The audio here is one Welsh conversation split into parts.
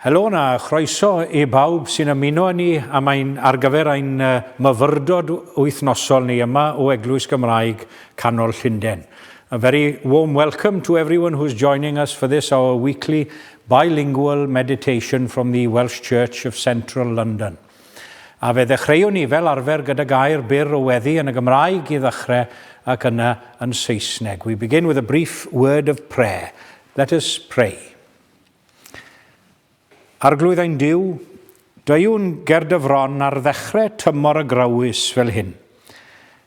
Helo na chroeso i bawb sy'n ymuno â ni am ein, ar gyfer ein myfyrdod wythnosol ni yma o Eglwys Gymraeg Canol Llundain. A very warm welcome to everyone who's joining us for this, our weekly bilingual meditation from the Welsh Church of Central London. A fe ddechreuwn ni fel arfer gyda gair byr o weddi yn y Gymraeg i ddechrau ac yna yn Saesneg. We begin with a brief word of prayer. Let us pray. Arglwydd ein Duw, deuwn ger dy fron ar ddechrau tymor y grawys fel hyn,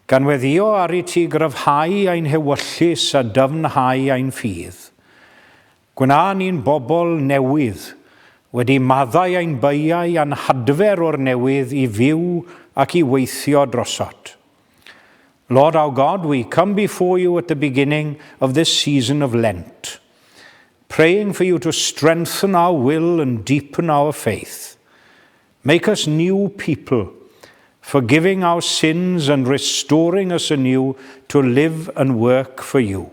gan weddïo ar i ti gryfhau ein hewyllys a dyfnhau ein ffydd. Gwna ni'n bobl newydd, wedi maddau ein beiau a'n hadfer o'r newydd i fyw ac i weithio drosot. Lord our God, we come before you at the beginning of this season of Lent, praying for you to strengthen our will and deepen our faith. Make us new people, forgiving our sins and restoring us anew to live and work for you.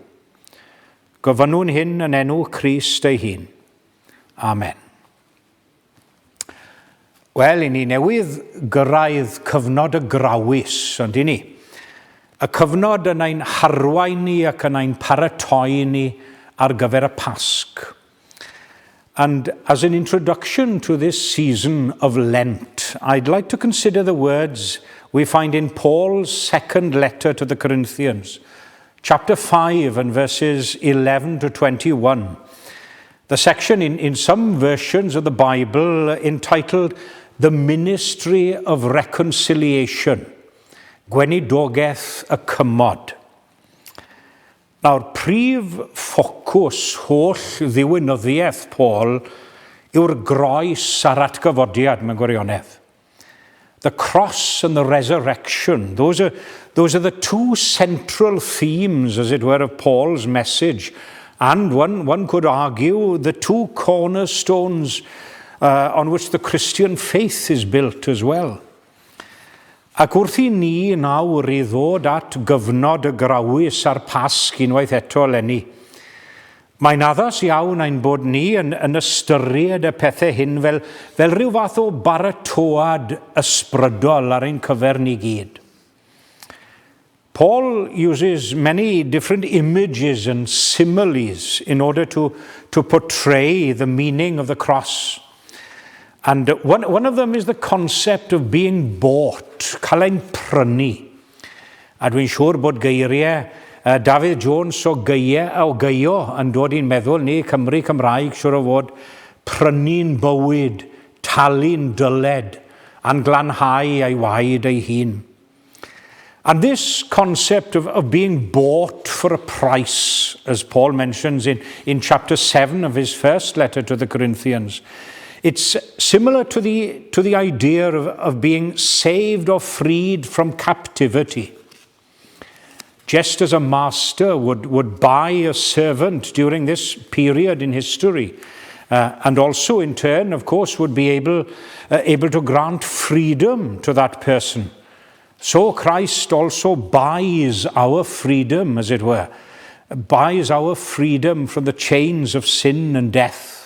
Gofynnwn hyn yn enw Crist ei hun. Amen. Wel, i ni newydd gyrraedd cyfnod y grawys, ond i ni. Y cyfnod yn ein harwain ni ac yn ein paratoi ni ar gyfer y Pasg. And as an introduction to this season of Lent, I'd like to consider the words we find in Paul's second letter to the Corinthians, chapter 5 and verses 11 to 21. The section in, in some versions of the Bible entitled The Ministry of Reconciliation, Gweinidogaeth y Cymod. Nawr, prif ffocws holl ddiwinyddiaeth Paul yw'r groes a'r atgyfodiad mewn gwirionedd. The cross and the resurrection, those are, those are the two central themes, as it were, of Paul's message. And one, one could argue the two cornerstones uh, on which the Christian faith is built as well. Ac wrth i ni nawr i ddod at gyfnod y grawys a'r Pasg unwaith eto eleni, mae'n addas iawn ein bod ni yn, yn ystyried y pethau hyn fel, fel rhyw fath o baratoad ysbrydol ar ein cyfer ni gyd. Paul uses many different images and similes in order to, to portray the meaning of the cross. And one, one of them is the concept of being bought, cael ein prynu. A dwi'n siŵr bod geiriau uh, Dafydd Jones o geie, o geio yn dod i'n meddwl ni, Cymru Cymraeg, siŵr o fod, prynu'n bywyd, talu'n dyled, a'n glanhau a'i waed ei hun. And this concept of, of being bought for a price, as Paul mentions in, in chapter 7 of his first letter to the Corinthians, it's similar to the, to the idea of, of being saved or freed from captivity. Just as a master would, would buy a servant during this period in history, uh, and also in turn, of course, would be able, uh, able to grant freedom to that person. So Christ also buys our freedom, as it were, buys our freedom from the chains of sin and death.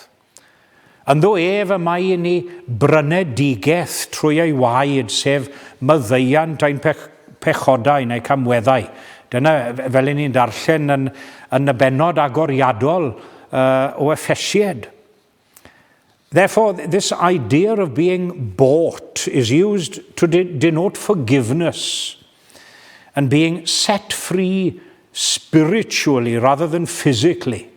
Ynddo ef y mae i ni brynedigaeth trwy ei waed, sef maddeuant ein pech pechodau neu camweddau. Dyna fel i ni'n darllen yn, yn y bennod agoriadol uh, o Effesied. Therefore, this idea of being bought is used to de denote forgiveness and being set free spiritually rather than physically.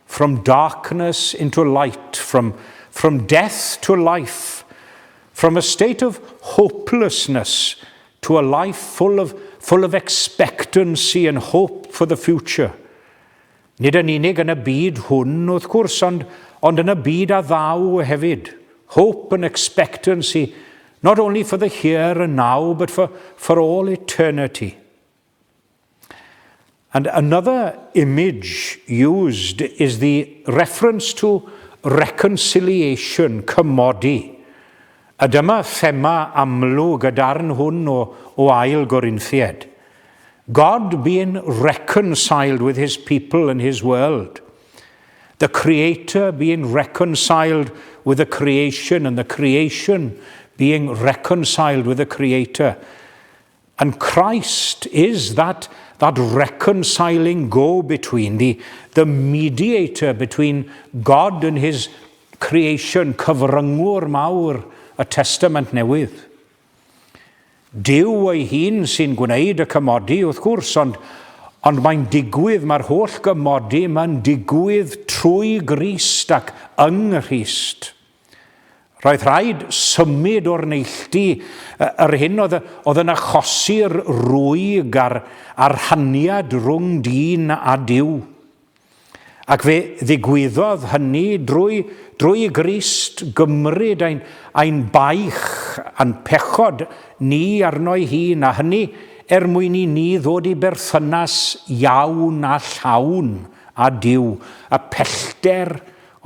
From darkness into light, from, from death to life, from a state of hopelessness to a life full of, full of expectancy and hope for the future. Nid yn unig yn y byd hwn, wrth gwrs, ond, ond yn y byd a ddaw hefyd. Hope and expectancy, not only for the here and now, but for, for all eternity. And another image used is the reference to reconciliation, cymodi. A dyma thema amlwg y darn hwn o, o ail Gorinthiaid. God being reconciled with his people and his world. The Creator being reconciled with the creation and the creation being reconciled with the Creator. And Christ is that reconciling go-between, the mediator between God and his creation, cyfryngwr mawr y Testament Newydd. Duw ei hun sy'n gwneud y cymodi, wrth gwrs, ond mae'n digwydd, mae'r holl gymodi, mae'n digwydd trwy Grist ac yng Nghrist. Roedd rhaid symud o'r neilltu yr hyn oedd yn achosi'r rwyg a'r rhaniad rhwng dyn a Duw. Ac fe ddigwyddodd hynny drwy Grist gymryd ein baich a'n pechod ni arno'i hun, a hynny er mwyn i ni ddod i berthynas iawn a llawn â Duw. Y pellter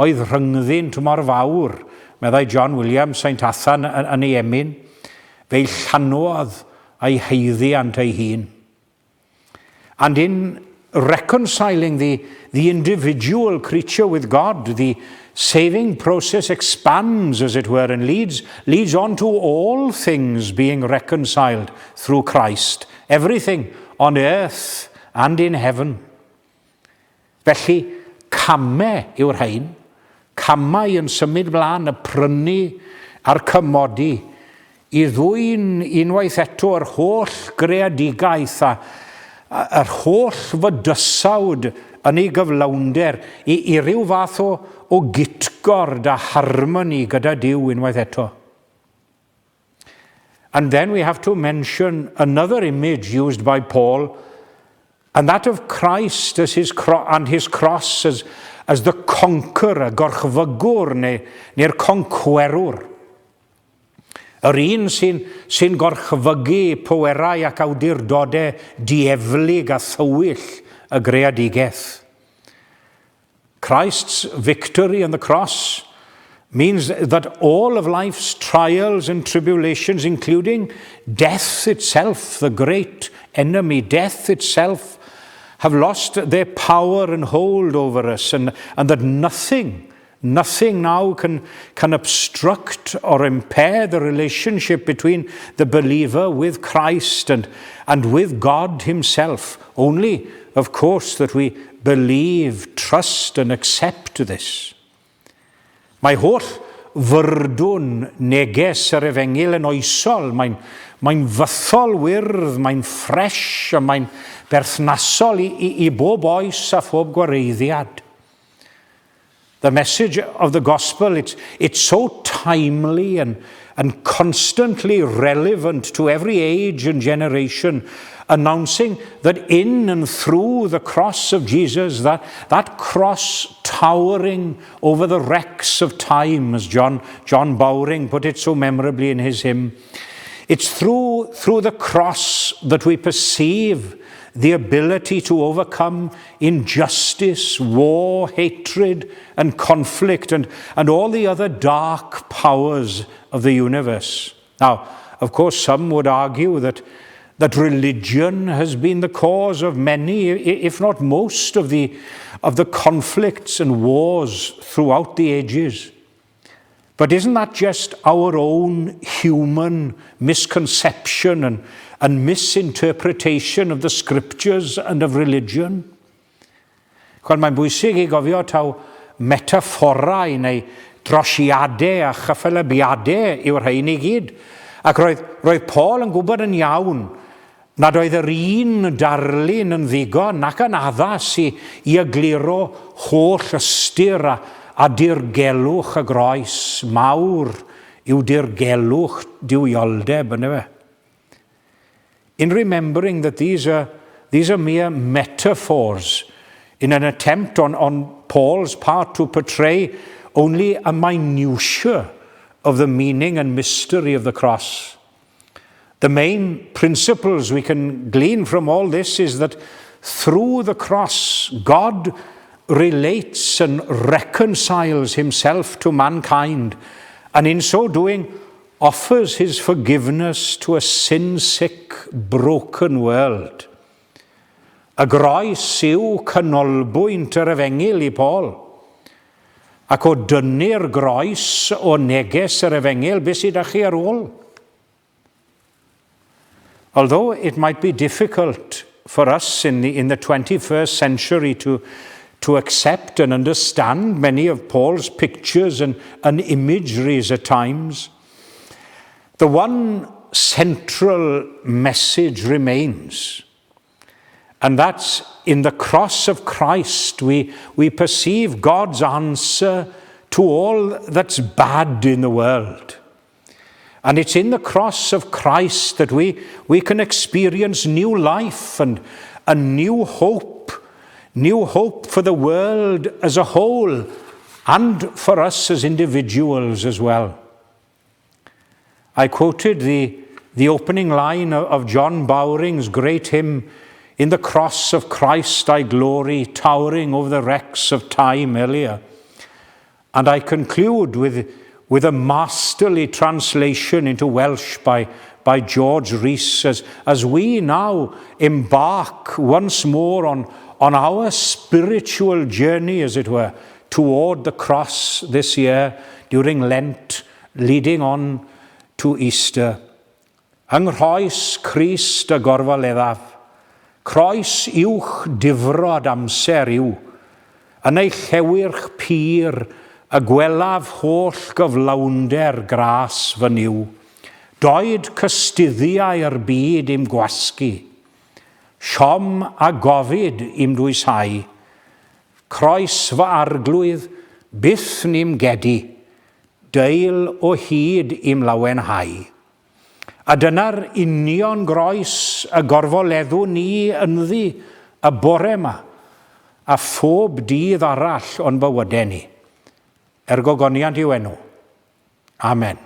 oedd rhyngddynt mor fawr, meddai John Williams Saint Athan yn ei emyn, fe'i llanwodd a'i haeddiant ei hun. And in reconciling the individual creature with God, the saving process expands, as it were, and leads on to all things being reconciled through Christ, everything on earth and in heaven. Felly, camau yw'r rhain, camau yn symud mlaen y prynu a'r cymodi i ddwyn unwaith eto yr holl greadigaeth a yr holl fydysawd yn ei gyflawnder i ryw fath o gytgord a harmoni gyda Duw unwaith eto. And then we have to mention another image used by Paul, and that of Christ and his cross as the conqueror, gorchfygwr neu'r concwerwr. Yr un sy'n gorchfygu pwerau ac awdurdodau dieflig a thywyll y greadigaeth. Christ's victory on the cross means that all of life's trials and tribulations, including death itself, the great enemy, death itself, have lost their power and hold over us, and that nothing now can obstruct or impair the relationship between the believer with Christ and with God himself. Only, of course, that we believe, trust and accept this. Mae holl fyrdwn neges yr efengyl yn oesol, mae'n fythol wyrdd, mae'n ffres a mae'n berthnasol i bob oes a phob gwareiddiad. The message of the gospel, it's so timely and constantly relevant to every age and generation, announcing that in and through the cross of Jesus, that cross towering over the wrecks of time, as John Bowring put it so memorably in his hymn, it's through the cross that we perceive the ability to overcome injustice, war, hatred, and conflict, and all the other dark powers of the universe. Now, of course, some would argue that religion has been the cause of many, if not most, of the conflicts and wars throughout the ages. But isn't that just our own human misconception and misinterpretation of the scriptures and of religion? Chwan, mae'n bwysig i gofio taw metaphorau neu drosiadau a chyffelybiadau yw'r rhain i gyd. Ac roedd Paul yn gwybod yn iawn nad oedd yr un darlun yn ddigon nac yn addas i egluro holl ystyr a dirgelwch y groes. Mawr yw dirgelwch duwioldeb, yndyfe? In remembering that these are mere metaphors in an attempt on Paul's part to portray only a minutiae of the meaning and mystery of the cross. The main principles we can glean from all this is that through the cross, God relates and reconciles himself to mankind, and in so doing, offers his forgiveness to a sin-sick, broken world. Y groes yw canolbwynt yr efengyl i Paul. Ac o dynnu'r groes o neges yr efengyl, beth sydd â chi ar ôl? Although it might be difficult for us in the, in the 21st century to, to accept and understand many of Paul's pictures and, and imageries at times, the one central message remains. And that's in the cross of Christ we, we perceive God's answer to all that's bad in the world. And it's in the cross of Christ that we, we can experience new life and a new hope, new hope for the world as a whole and for us as individuals as well. I quoted the, the opening line of John Bowring's great hymn, In the cross of Christ I glory, towering over the wrecks of time earlier. And I conclude with, with a masterly translation into Welsh by, by George Rees as, as we now embark once more on, on our spiritual journey, as it were, toward the cross this year during Lent, leading on to Easter. Yng nghroes Crist y gorfoleddaf, croes uwch difrod amser yw, yn ei llewyrch pur y gwelaf holl gyflawnder gras fy Nuw. Doed cystuddiau'r byd i'm gwasgu, siom a gofid i'm dwyshau, croes fy arglwydd byth ni'm gedi, Deil o hyd i'm lawenhau. A dyna'r union groes y gorfoleddwn ni ynddi y bore 'ma, a phob dydd arall o'n bywydau ni. Er gogoniant i'w enw. Amen.